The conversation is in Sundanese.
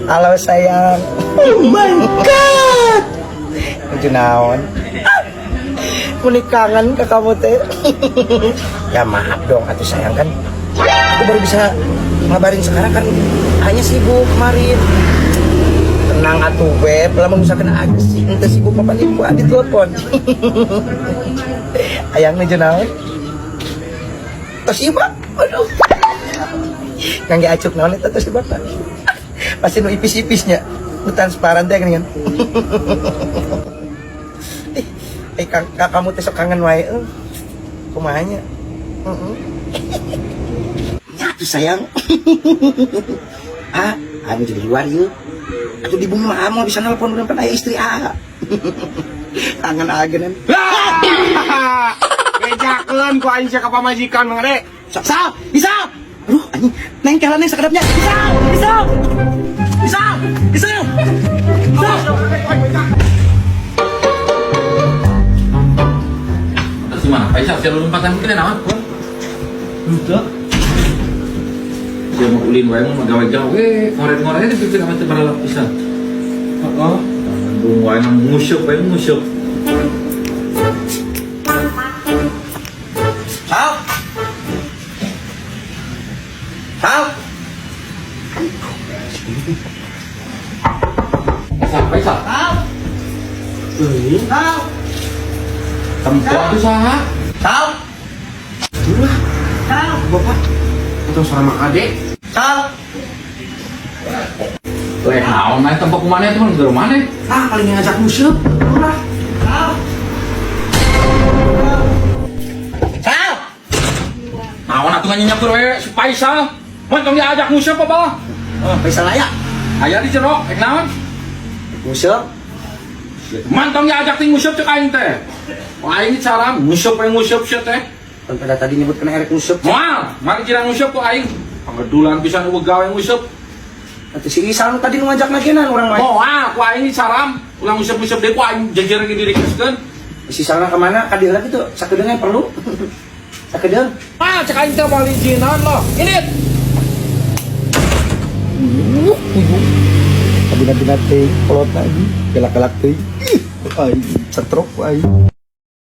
Halo, sayang. Oh my God. Nuju naon? Meni kangen ke kamu teh. Ya maaf dong atuh, sayang, kan aku baru bisa ngabarin sekarang, kan hanya sibuk kemarin. Tenang atuh, Beb, lamun misalkan aja ente sibuk papan ibu adi telepon. Ayang nuju naon? Tos ieu, aduh. Ngangge acuk naon eta tos ieu? Pasti nu ipis-ipisnya. Nu transparan teh geuningan. Ih, eh kang, kamu teh sok kangen wae. Eh. Kumaha nya? Heeh. Nya tuh, sayang. Ah, anu di luar yeuh. Atuh di bumi mah amo bisa nelpon urang, pan aya istri ah. Kangen agenan. Bejakeun ku aing sia ka pamajikan, Mang Ade. Sal, Isal. Aduh, anjing, neng kelan neng sakedapnya. Isal, Isal. Isal, Isal. Isal. Terus di mana? Faisal, siapa lompatan mungkin naon? Henteu. Dia mau ulin wae mau gawe-gawe, ngoret-ngoret di pikir amat baralak pisan. Heeh. Bung wae nguseup wae nguseup. Sal. Sal. Faisal, Faisal. Sal. Euy, Sal. tempat tuh saha? Sal. Sal. Bapak. Atau suara Mang Ade. Sal. Leh, naon mah tempat kumana itu mah di mana? Ah, paling ngajak nguseup. Ulah. Sal. Sal. Naon atuh nyanyi we si Faisal. Mun tong diajak nguseup apa? Oh, Faisal aya. Aya di jero, ek naon? Nguseup. Man tong diajak ting nguseup cek aing teh. Wah, aing cara nguseup we nguseup sia teh. Kan pada tadi nyebut kena erek nguseup. Moal, mari kira nguseup ku aing. Pangedulan pisan eueuh gawe nguseup. Atuh si Isal nu tadi nu ngajak nagenan urang mah. Moal, ku aing saram. Ulah nguseup-nguseup deui ku aing jejer ge dirikeskeun. Si Isalna kemana? Ka dieu lagi tuh. Sakedeung yang perlu. Sakedeung. Ah, cek aing teh moal izinan loh. Ini. Kabina-bina teh, kolot lagi, galak-galak teh. Ih, aing stroke aing.